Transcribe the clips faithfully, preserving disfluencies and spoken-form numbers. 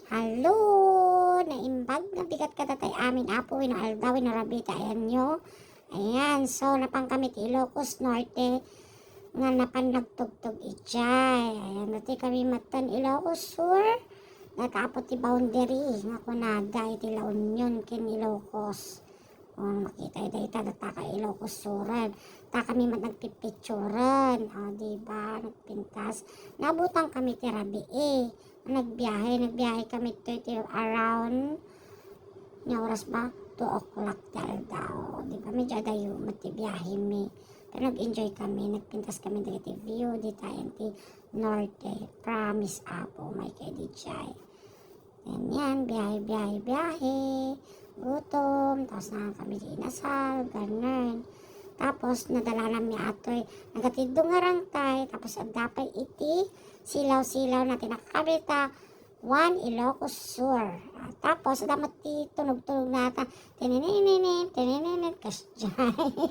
Hello! Naimbag nga bigat kadatayo amin, Apo, wenno aldaw, wenno rabii ti ayanyo. Ayan, so, napan kami ti Ilocos Norte nga napan nagtugtog idiay. Ayan, dati kami matan Ilocos Sur. Datapo ti boundary nga kunada iti La Union ken Ilocos. O, makita ita, ita, data ka Ilocos Suren. Ta kami met nagpipicturen. O, di ba? Nagpintas. Naabutan kami ti rabii. Nagbiyahe, nagbiyahe kami to, iti around, nga oras ba? Two o'clock ti aldaw. Di ba? Medyo adayo met ti biyahe mi. Pero nag-enjoy kami. Nagpintas kami dagiti view. Dita ti Norte. Promise, Apo. May kay di jay. Ganyan, biyahe, biyahe, biyahe. Gutom, tapos na kami di inasal, ganun. Tapos, nadalanan mi atoy, nagatiddog nga rangtay, tapos adda pay iti silaw-silaw na tinakabita, One Ilocos Sur. Ah, tapos, adda met ti tunog-tunog nata, tininininip, tininininip, kasjay.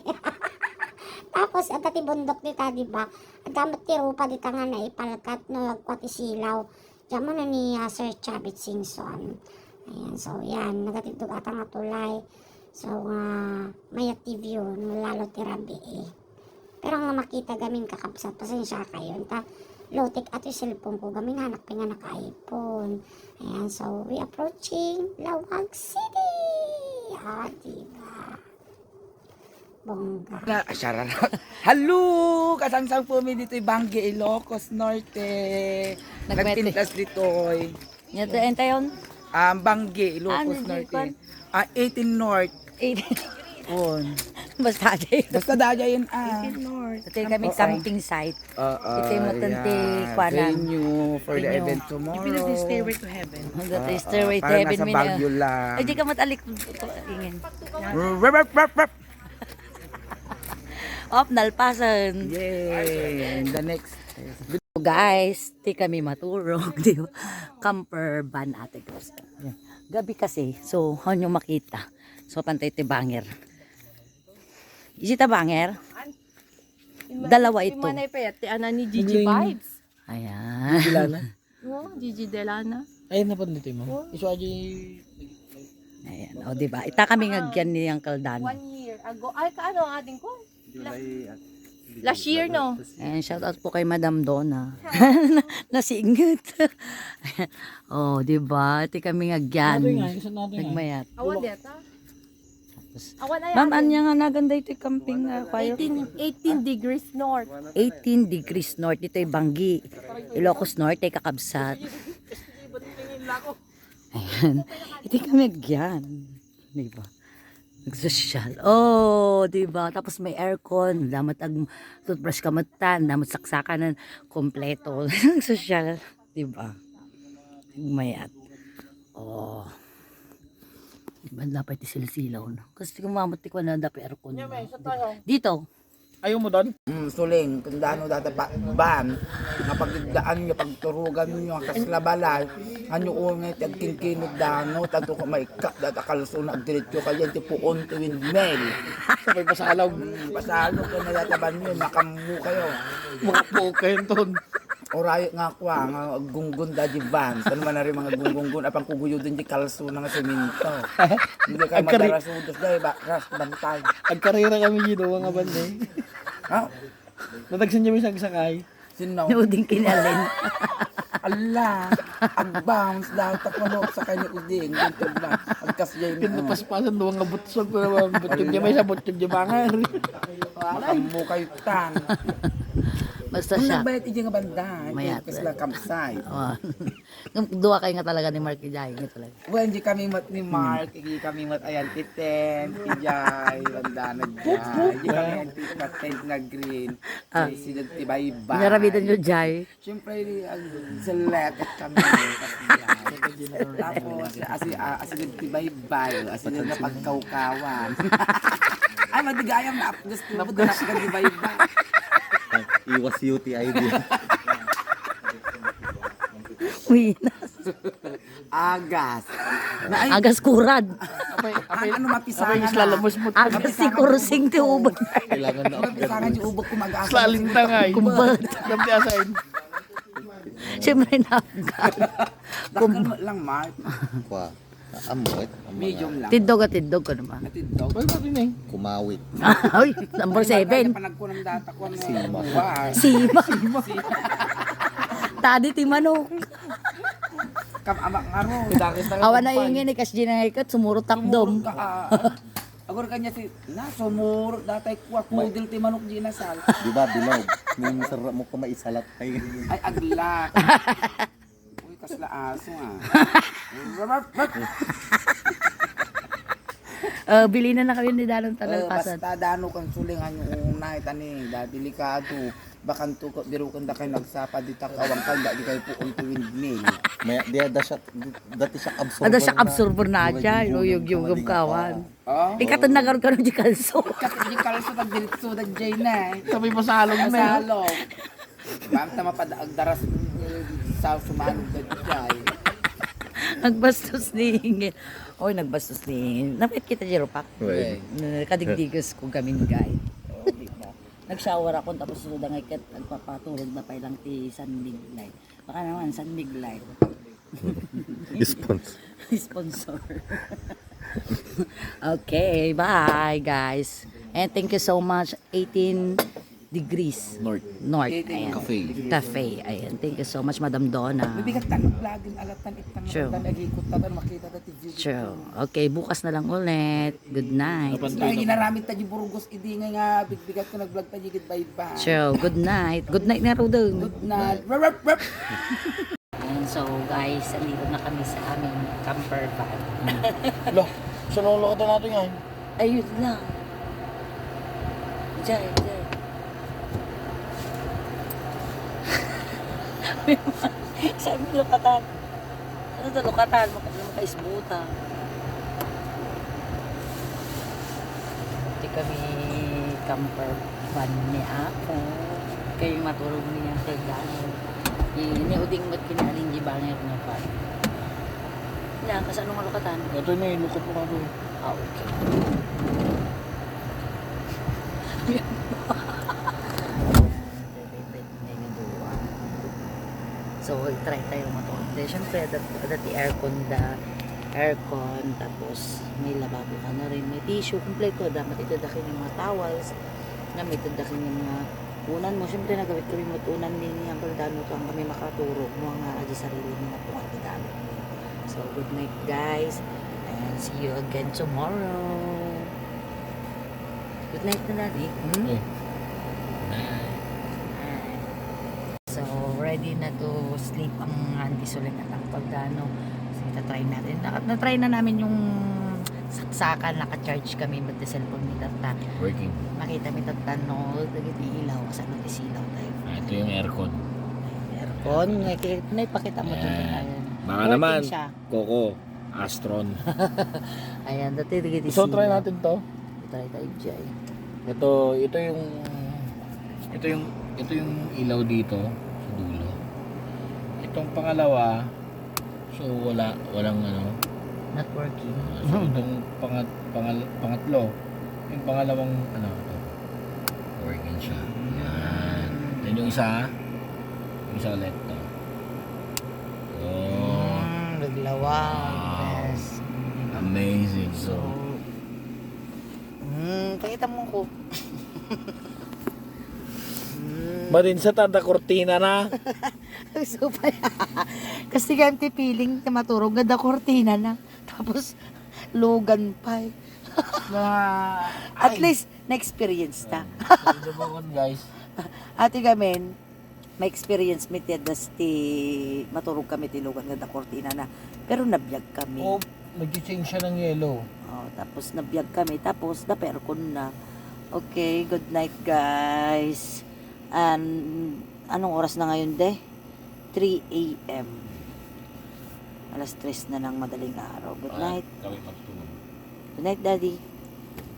Tapos, adda ti bundok dita, di ba? Adda met ti rupa dita nga naipalkat, no, agkua ti silaw. Diyan mo na ni, ah, Sir Chavit Singson. Ayan, so yan, nagatiddog ata nga tulay. So, nga, mayat ti view, no lalo ti rabii. Pero nga makita gamin kakabsat, pasensya kayo. Ta, lotek ato yung cellphone ko, gamin hanak pa nga naka-iPhone. Ayan, so we approaching Laoag City. Ah, diba? Bongga. Na, asara na. Hello! Kasangsang po mi ditoy Banggi, Ilocos Norte. Nagmete. Nagpintas ditoy. Nya to, entayon? Ah, Banggi, Ilocos Ano, Norte. Japan? Ah, eighteen North. Eighteen. On. Basta di. Basta daya yun, ah. Eighteen North. Ito kami Oo. camping site. Oo, Ito yung matang ti ayan. kuanan. Venue for the Venue. event tomorrow. If you stay with to heaven. Hanggang Oo, stairway to parang heaven nasa mi na. Baguio lang. Ay, di ka matalik. Ingin. Rup, rup, rup, rup. Op, nalpasan. Yay! And the next. Guys, di kami maturog, di ba? Camper van ate ko. Gabi kasi, so, hanyo makita. So, pantay ti banger. Is it a banger? Dalawa ito. Imanay pa yat, ti ana ni Gigi Vibes. Ayan. Gigi Lana? Oo, Gigi Delana. Ay, napan dito mo? Oo. Isu aja Ayan, o, di ba? Ita kami nga agyan ni Uncle Dan. One year ago. Ay, kaano, ading ko? July at Last year, no? Ayan, shout out po kay Madam Donna. Nasingot. O, di ba? Iti kami nga agyan. Ano nga? Isa natin nga. Nagmayat. Awan deta. Tapos, Awan ay ma'am, atin. Anya nga naganda ito camping, ah, fire? Eighteen, eighteen degrees north. Eighteen degrees north. Ditoy Banggi. Ilocos Norte, kakabsat. Ayan. Iti kami agyan. Di ba? Nagsosyal. Oh, di ba? Tapos may aircon. Damat ag toothbrush ka matan. Damat saksakanan. Kompleto. Nagsosyal. Di ba? Mayat. Oh. Di ba, dapat ti silsilaw, no? Kasi kumamot ti kuwan na dapat aircon. Dito. Ayaw mo doon? Mm, suling, kung dano data ba, ban, nga pagdaan nyo, pagturugan nyo, ang kasla balay, ano ungay, ti agkingkinod dano, tanto ko maikkat, data kalso na agdiretso kayo, ti puon, ti windmill. Sabay pasalog. Mm, pasalog, kung nadataban nyo, makammo kayo. Mga puok kayo, ton. Oray nga kua, nga gunggon da di van. Saan man na rin mga gunggunggon, apang kuguyodin di kalso na nga semento. Hindi kayo Agkari- madarasudos da, ba, ras bantay. Agkarera kami dito, mga banda, eh. Ha? Natagsan niya may sagsakay. Sino? Nauding kinalin. Ala, agbounce daw, tapos sa kanya uding, yung tagba. Agkas yun, Yung oh. napaspasan doon nga butsog, pero ang butsog niya, may sa butsog niya, mga. Makammo kayo tan. Basta Ang siya. nagbayad, iti nga banda, Mayat. iti sila campsite. Oh. Dua kayo nga talaga ni Mark Ijay, nga talaga. Well, hindi kami mat ni Mark, hindi kami mat ayan, ti tent, ti Jai, banda na Jai. Hindi kami ayan, ti tent nga green. Ah. Ay, si Dagti Baybay. Narabidan nyo, Jai? Siyempre, ang selected kami. Tapos, asi, ah, asi Dagti Baybay, asi na pagkawkawan. Ay, madigayam na, gusto mo, Napgas. Dagti Baybay. Iwas U T I din. Uy. Agas. Na, ay, Agas kurad. Apay, apay, ano, mapisangan apay, na. Isla, labas mo. Agas si kurusing ti ubod. Kailangan na Mapisangan upgrade. Yung ubod ko mag-agas. Isla, lintangay. Kumbat. Dam ti asain. Siyempre, nagka. Dakkel met lang, Mark. Kwa. Amoy. Medium lang. Tiddog at tiddog ko naman. Matiddog. Well, pati na eh. Kumawit. Ay, number seven. Panagkunam data ko ang Sima. Buwan. Sima. Tadi ti manok. Kam amak nga ro. Awan na ingin, ikas di na nga ikat, sumurot takdom. Agor kanya si, na, sumurot datay kuwa, kudil ti manok di nasal. Di ba, bilog? Nung sarap mo pa maisalat ay. Ay, agla. Uy, kasla aso nga. Uh, bilhin na na kayo ni Danong Eh, Talalpasan. Basta dano kang sulingan yung una, itani, da delikado. Bakanto ko, biro kang dakay nagsapa, di takawang ka, di kayo puon ti windmill. May, di, da siya, dati siya absorber Ada siya absorber na dyan, uyog-yugog kawan. Oh? Ikatan na karon karon di kalso. Kat di kalso, tag diritso, tag jay na eh. Sabi pasalong na. Masalong. Bam, tama pa, agdaras, eh, sa sumanog na jay. Nagbastos ni Ingin. Oy, nagbastos ni Ingin. Napit kita, Jeropak. Right. Kadigdigas ko gamin, guy. Oh, di ba? Nag-shower ako, tapos suda nga ikat, nagpapaturog na pa ilang ti San Mig Light. Baka naman, San Mig Light. Response. Sponsor. Okay, bye guys. And thank you so much. Eighteen degrees. North. North. Ayan. Cafe. Cafe. Ayan. Thank you so much, Madam Donna. Mabigat tanong lagi, alatan itang True. Nagikot na makita ta ti video. True. Okay, bukas na lang ulit. Good night. Ay, ginaramid ta di Burgos, idi nga nga bigbigat ko nag-vlog ta di gid bye-bye. True. Good night. Good night na, Rudo. Good night. Rup, rup, rup. Ayan, so guys, andito na kami sa aming camper van. Lo, saan ang lokatan natin ngayon? Ayun lang. Diyan, diyan. Sabi, lukatan. Ano to, lukatan? Maka- Makaisbuta. Di kami camper van ni Apo. Kayo maturog niya kay Gano. Ni, ni Uding mat kinaling di banger nga van. Yan, kasano nga lukatan? Ito na yung lukat mo nga doon. Ah, okay. May duwa. So, try tayo matulog. Then, syempre, ada, ada ti aircon da, aircon, tapos may lababo ka na rin, may tissue, kompleto da, matitid da kayo ng mga towels, na matitid da kayo ng mga unan mo. Syempre, nagawit kami mat unan ni, ni Uncle Dano, kang kami makaturog mo nga adi sarili mo na po ang gamit mo. So, good night, guys, and see you again tomorrow. Good night na, Daddy. Hmm? Eh. So, ready na to sleep ang Auntie Solen at Uncle Dano. So, itatry natin. Na, na-try na namin yung saksakan, naka-charge kami, but the cellphone ni Tata. Working. Makita mi Tata, no? Dagiti ilaw, kasano ti silaw tayo. Ah, ito yung aircon. Aircon, nakikita, naipakita mo dun. Ayan. Ayan. Baka Working naman, siya. Coco, Astron. Ayan, dati dagiti So, try silaw. Natin to. Try tayo, Jay. Ito, ito yung, ito yung, ito yung ilaw dito sa dulo. Itong pangalawa, so wala, walang ano. Not working. Ah, so itong pangat, pangal, pangatlo, yung pangalawang ano, ito. Working siya. Yan. Then yung isa, yung isa ulit to. Oh, Mm, naglawag. Wow. Yes. Amazing. So, So, mm, pakita mo ko. Mm. Madin sa tanda kortina na. So, pa. Kasi kaya ti feeling na maturog nga da kortina na. Tapos, lugan pa eh. Na, At least, na-experience ta. Ito po, guys. Ati kami, may experience mi ti adas ti maturog kami ti lugan nga da kortina na. Pero nabiag kami. Oh, nag-change siya ng yellow. Oh, tapos nabiag kami, tapos da aircon na. Okay, good night, guys. And anong oras na ngayon, de? Three a m. Alas tres na ng madaling araw. Good night. Kami magtulog. Good night, Daddy.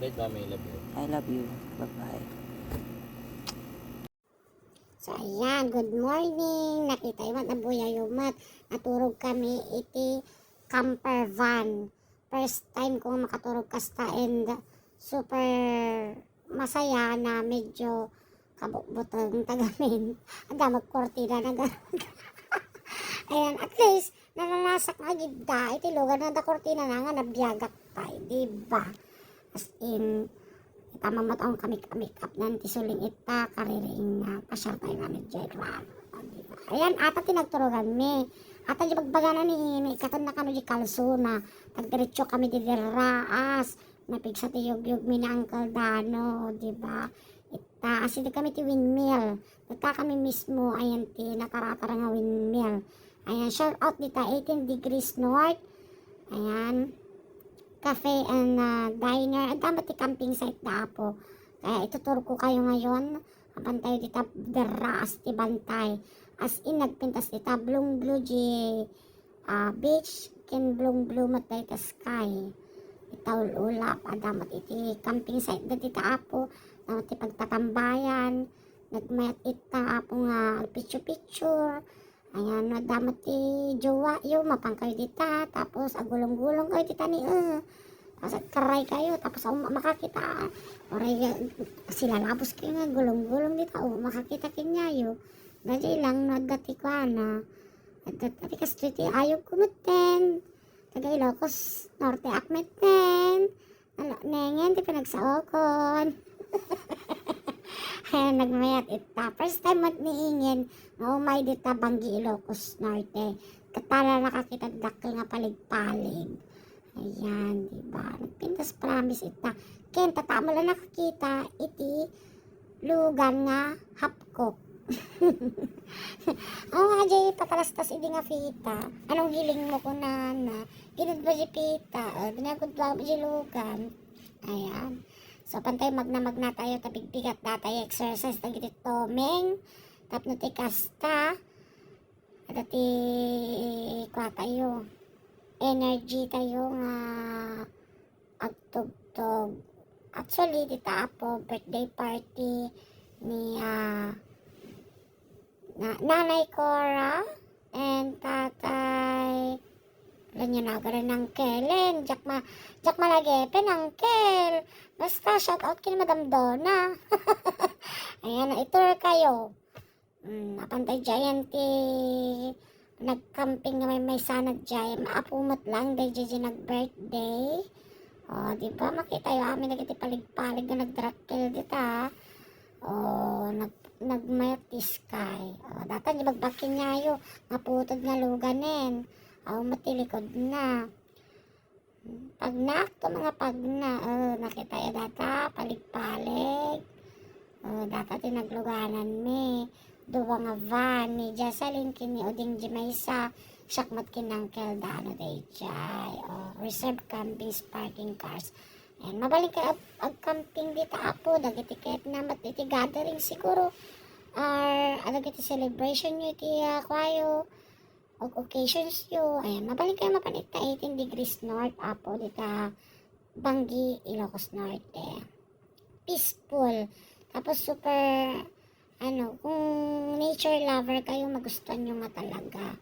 Good night, Mami. Love you. I love you. Bye-bye. So ayan, good morning. Nakita iwan abuya yumat. Naturog kami iti camper van. First time ko nga makaturog kasta and super masaya na medyo kabukbutang tagamin. Ada magkortina na ga-, Ayan, at least, nananasak nga gidda, iti lugar na da kurtina na nga nabiagak pay, di ba? As in, ita mamataon ka make-up, make-up nan ti suling ita, kaririing na, pasyar tayo nga medyo grabe, di ba? Ayan, ata ti nagturugan mi. Ata di bagbagana ni, ni ikatan na kano di kalsona, tagdiretso kami di derraas, napigsa ti yugyog mi ni Uncle Dano, di ba? Ita, asi di kami ti windmill. Ita kami mismo, ayan ti nataratara nga windmill. Ayan, shout out dita, eighteen degrees north. Ayan, cafe and, ah, diner. Adda met ti camping site da, apo. Kaya ituturko kayo ngayon. Apan tayo dita derraas ti bantay. As in, nagpintas dita, blong blue di, ah, beach, ken blong blue met dayta sky. Ita ul-ulap, adda met iti camping site da dita, apo. Adda met ti pagtatambayan. Nagmayat ita, apo, nga agpicture-picture. Ayan, adda met ti jowa yo, mapan kayo dita, tapos agulong-gulong kayo dita ni, eh. Tapos agkaray kayo, tapos um, makakita, oray, eh, silalabos kayo nga agulong-gulong dita, o makakita kenyayo. Daydiay lang no adda ti kuana. Adda ti kastoy ti ayog ko metten. Taga Ilocos Norte ak metten. Ala, nengen ti pinagsaokon. Ayan, nagmayat ita. First time met ni ingen nga umay dita Banggi, Ilocos Norte. Katala nakakita dakkel nga paligpalig. Ayan, di ba? Nagpintas promise ita. Ken tatama la nakakita iti lugan nga hapkok. Aw, nga jay patalastas idi nga pita. Anong hiling mo kunana? Inut ba jay pita? O, dinagudwa mo jay lugan. Ayan. So, pantay magna-magna tayo, tabigbigat da tayo, exercise, tagiti tomeng. Tapno ti kasta. Adda ti kua tayo. Energy tayo nga agtugtog. Actually, dita apo, birthday party ni, ah, na-, Nanay Cora and Tatay, wala niya nagaran ng Kelen. Jack ma-, Jack Malagepe, Uncle. Basta, shout out kay Madam Donna. Ayan, na-tour kayo. Mm, apan daydiay ti nagcamping nga maymaysa na jay, maapo met lang daydiay jay nag-birthday. O, di ba? Makita yo amin dagiti paligpalig nga nagdrakkel dita. O, nag-, nagmayat ti sky. O, datan di bagbakin niyayo, nga putod nga luganen. Aw, matilikod na. Pagnak to mga pagna, o, nakita yo data, paligpalig. O, data ti nagluganan mi. Dua nga van, ni Jocelyn ken ni Oding di maysa, siak met ken Uncle Dano daydiay. O, reserved campings, parking cars. And mabalin kayo ag-, ag-camping dita apo, dagiti ket na met iti gathering siguro. Or, ah, dagiti celebration yo iti, ah, kuayo. Og occasions yo, ayan, mabalin kayo mapan ita eighteen degrees north, apo, dita Banggi, Ilocos Norte. Peaceful. Tapos super, ano, kung nature lover kayo, magustuhan nyo nga talaga.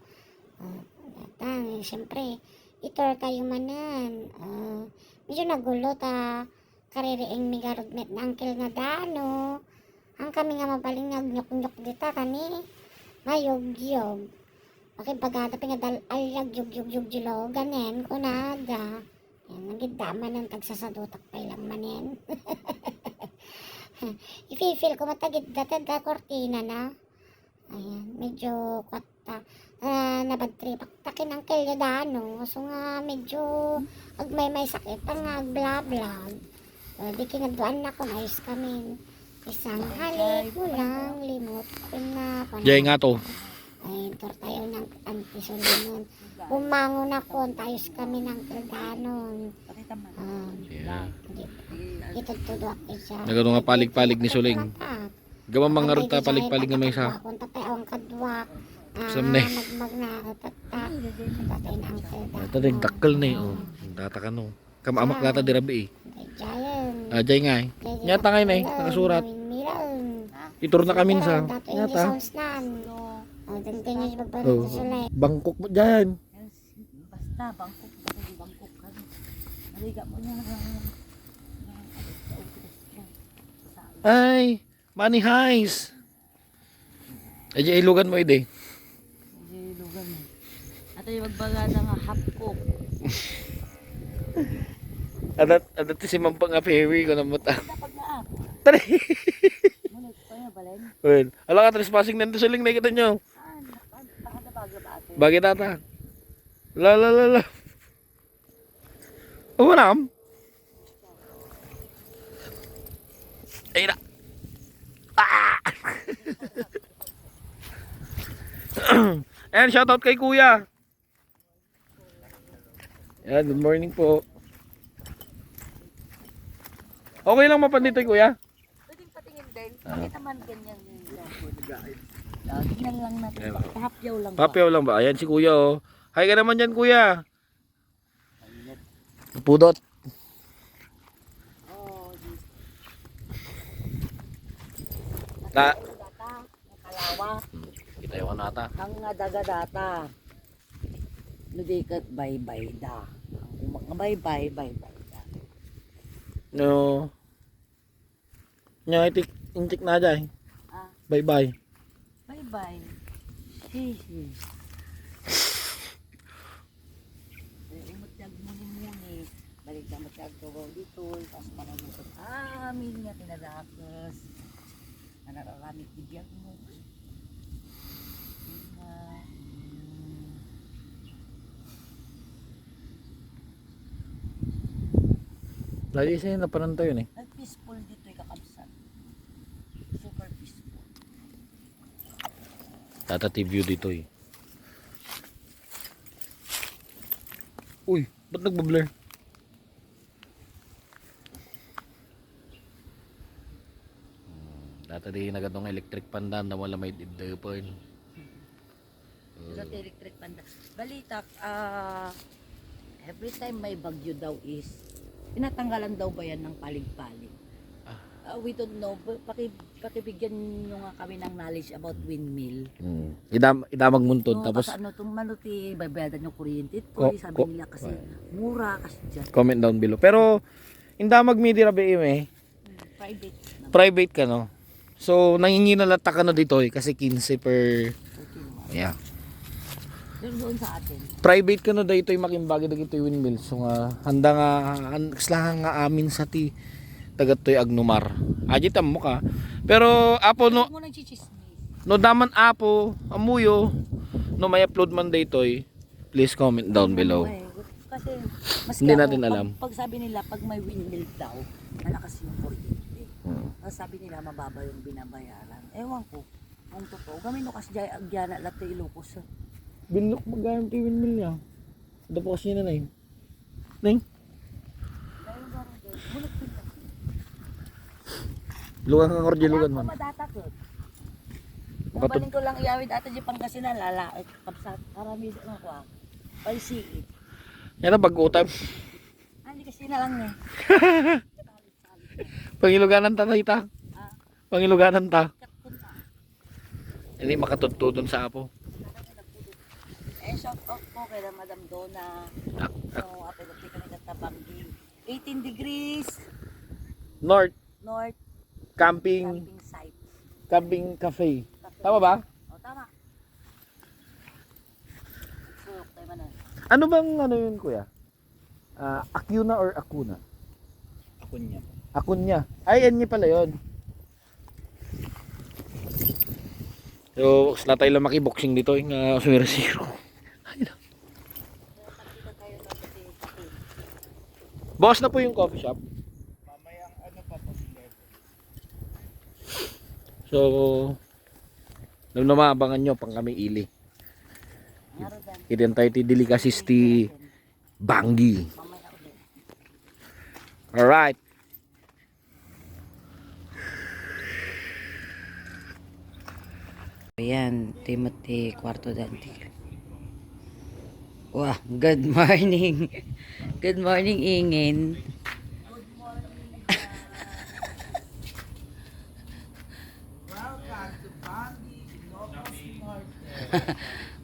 O, datan, siyempre, i-tour kayo manen. Ah, medyo nagulo ta, kaririing mi garud met ni Uncle nga Dano. Ang kami nga mabalin nga agnyuknyuk dita kami. Mayugyog. Makimbagada pay nga dal-, alyag yugyugyug di luganen, kunada. Yan, nagidda manen, tagsasadutak pay lang manen. Ifi-feel ko matagid data da kurtina na. Ayan, medyo kwat ta. Ah, nabadtripak ta ken Uncle Dano. So nga medyo agmaymaysa ita nga agblablag. Ah, di kinadduan na kun ayos kami. Isang halik mo lang, limot ko na. Jay nga to. Ay, tour tayo ng Auntie Solomon. Bumangon ako, ayos kami ng Uncle Dano. Ah, Yeah. di ba? Ito tudo ako siya. Nagano nga palig-palig ni Suling. Mata. Gawa man nga Ay, rod ta di palig-palig nga maysa. Kung tapay ang kadwa, ah, Sam ne. Magmag na, tatta. Tatay na ang salda. Ito din, dakkel ne, oh. Ang data ka, no. Kamamak data di rabi, eh. Ay, jayan. Ah, jay nga, eh. Jay, jay, Nyata nga yun, eh. Milan, Nakasurat. Milan, Milan. Itur na kami sa. Dato yung Nyata. Sounds nan. Oh, dan kayo yung Oh. Bangkok mo dyan. Basta, bangkok, bangkok ka. Naliga mo na. Ay, Money Heist. Ay, di ilugan mo, ide. Di ilugan mo. Ay, magbaga na nga half cook. Adat, adat si Mampang a ferry ko namot. Dapat na ako. Tara. Muna ko kaya balen. Well, ala ka trespassing nandito sa ling nakita nyo. Ah, naka-, naka-, naka-, naka-, Bagay tata. La, la, la, la. Umanam? Ay na. Ah! Ayan, shoutout kay Kuya. Ayan, good morning po. Okay lang mapan dito, Kuya? Pwedeng patingin din. Ah. Pakita man ganyan yung, ah, tingnan lang natin. Ayan. Pahapyaw lang ba? Pahapyaw lang ba? Ayan si Kuya, oh. Hi ka naman dyan, Kuya. Pudot. Oh, di. Ta- Data, nakalawa. Hmm, kita yung ano ata. Ang nga daga data. No di ket baybay da. Ang uma-, nga baybay, baybay da. No. Nya, itik, intik na jay. Ah. Bye-bye. Bye-bye. Hihi. Eh, umutyag muni-muni. Balik ka, umutyag to dito. Tapos panagutan amin nga kinadakas. Nga nararamit di biag mo. Nga, mm. Lagi siya napanan tayo ni. Nag-peaceful dito, kakabsat. Super peaceful. Tata ti view ditoy. Uy, ba't nagbablur? Hmm, data di nagadong electric pandan, na wala may iddapan. Sa electric panda. Balita, ah, every time may bagyo daw is, tinatanggalan daw ba yan ng palig-palig? Ah. Ah, we don't know. Ba-, paki-, pakibigyan nyo nga kami ng knowledge about windmill. Hmm. Idam-, idamag muntod, no, tapos kasi ano, itong ano, ti, babayadan nyo kuryente, ko-, sabi ko-, nila kasi mura, kasi dyan. Comment down below. Pero, indamag mi di rabi ime, Private. Private ka, no? So, nangingina latta ka na ditoy kasi kinse per, yeah. Pero doon sa atin. Private ka na daytoy makimbagi dagitoy windmill. So nga, handa nga, an-, kaslahan nga amin sa ti taga toy agnumar. Aji tammo ka. Pero, apo, no, Huwag mo nang chichismis. No daman, apo, amuyo, no may upload man daytoy, please comment down below. Kasi, maski hindi ako, natin alam. Pag, pag sabi nila, pag may windmill daw, malakas yung kuryente. Hmm. Tapos sabi nila, mababa yung binabayaran. Ewan ko kung totoo. Kami no, kasi jay, agyana lahat tayo Ilocos, eh. Binlok magayam ti windmill niya. Ada po kasi na, eh. Ning? Lugan ka, Cordy, lugan man. Madata ko. Mabaling ko lang iyawid ata di Pangasinan, lala. Ay, kapsat, karami doon ako, ah. Pansiit. Yan ang pag-utam. Ah, hindi kasi na lang, eh. Pangiluganan ta, tita. Ah. Pangiluganan ta. Hindi makatudtudon sa apo. Eh, shout out po kay Madam Donna. Ak-, ak- So, apay dati kami katabanggi. Eighteen degrees. North. North. Camping. Camping site. Camping cafe. Cafe. Tama ba? O, tama. So, tayo man na. Ano bang ano yun, kuya? Ah, Acuna or Acuna? Acuna. Acuna. Ay, yan niya pala yun. So, sila tayo lang makiboxing dito, yung, ah, zero zero. Ay, no. Bukas na po yung coffee shop. Mamayang ano pa po. So, nung namaabangan nyo, pang kami ili. Iti tayo ti delicacies ti Banggi. Alright. Ayan, ti met ti kwarto dati. Wah, good morning. Good morning, Ingin. Welcome to Banggi, Ilocos Norte.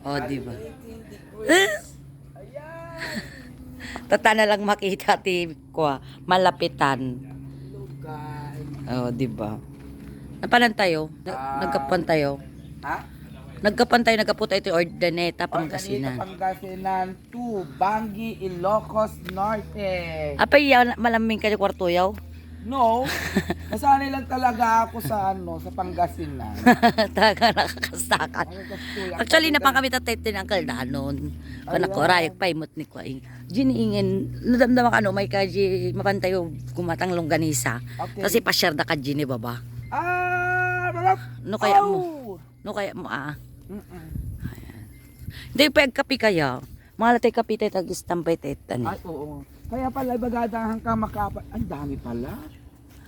Oh, di ba? Eighteen degrees. Ayan. Tata na lang makita ti kwa, malapitan. Lugay. Oh, di ba? Napanan tayo? Na-, Ah. Nagkapuan tayo? Ha? Nagkapan tayo, nagkapo tayo ti Urdaneta, Pangasinan. Pangasinan to Bangui, Ilocos Norte. Apay, ya, malamming ka di kwarto yaw? No. Nasanay lang talaga ako sa ano, sa Pangasinan. Talaga nakakastakan. Ang gusto yan. Actually, napan kami tatay ni Uncle Danon. Panagkurayak pa imot ni Kuaing. Jini ingen, nadamdama ka no, may ka di mapan tayo kumatang longganisa. Okay. Kasi pa-share da ka Jini baba. Ah, malap. No kaya mo? Oh! No kaya mo ah? Mm-mm. Hindi, pagkapi kaya. Mga latay kapi tayo, tag-istampay tayo, tani. Ay, oo. Kaya pala, ibagadahan ka makapa. Ang dami pala.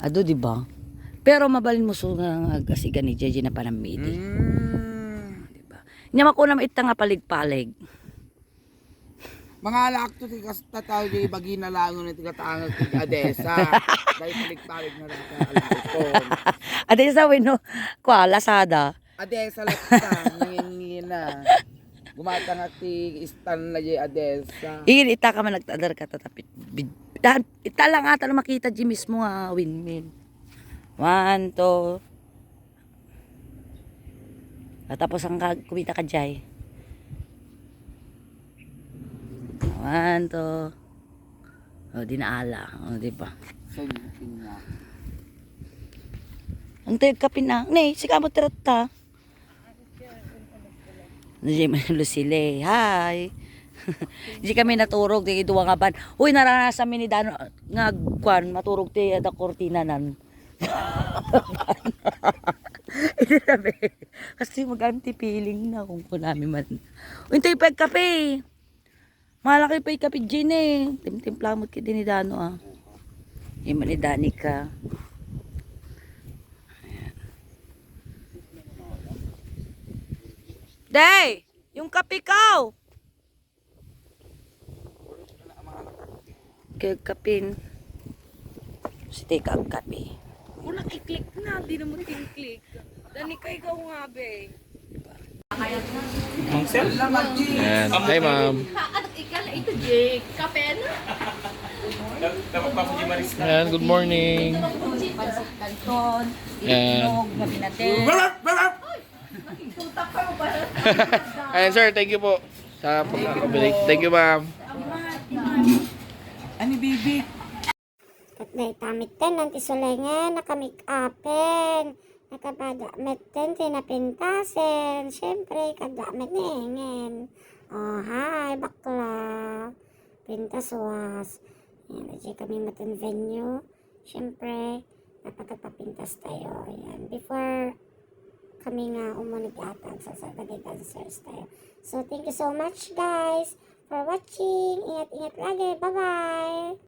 Ado, di ba? Pero mabalin mo so nga agasigan ni J J na panamidi. Mm. Di ba? Nya makuna mo ita nga palig-palig. Mga alak to, tigas ta tayo di bagina langon ni tigatangag ti Adesa. Dahil palig-palig na lang ka alak. Ade sa wino, kwa, Lazada. Adesa lang ta, ngingina. Gumatangag ti istan na di Adesa. Igin ita ka man nagtadar ka tatapit. Bid-, dan, ita lang ata na makita di mismo nga windmill. One, two. Tapos ang ka-, kumita ka, Jai. One, two. O, di naala. O, di ba? Sa inyo, pinya. Ang tayo kapin na. Ne, sika mo tiratta. Lucille, hi. Di kami naturog, di duwa nga ban. Uy, naranasan mi ni Dano nga kwan, maturog ti ada kortina nan. Iti sabi, kasi mag-anti feeling na kung kunami man. Uy, tayo pagkape. Malaki pa ikapi, Jin, eh. Timtimpla mo kiti ni Dano, ah. Ima ni Danica. Ayan. Day! Yung kape ko! Kaya kapin. Siti ka ang kape. Una, i-click na. Di na mo tin-click. Dani kay ikaw nga, be. Ayan. Hi, ma'am. Ikaw, ito, Jake. Kape na. Ayan, good morning. Pansit Canton. Ayan. Itlog na binate. Ayan, sir. Thank you po sa pagkakabili. Thank you, ma'am. Ani, bibi? Ket dayta metten ti sulengen, naka-make-upen. Nakapada metten ti napintasen. Siyempre, kada met ni Ingen. Oh, hi, bakla. Pintas was. Yan, di kami metten venue. Siyempre, dapat nagpapintas tayo. Yan. Before kami nga umuneg ata, sa, sa dancers tayo. So, thank you so much, guys, for watching. Ingat-ingat lagi. Bye-bye!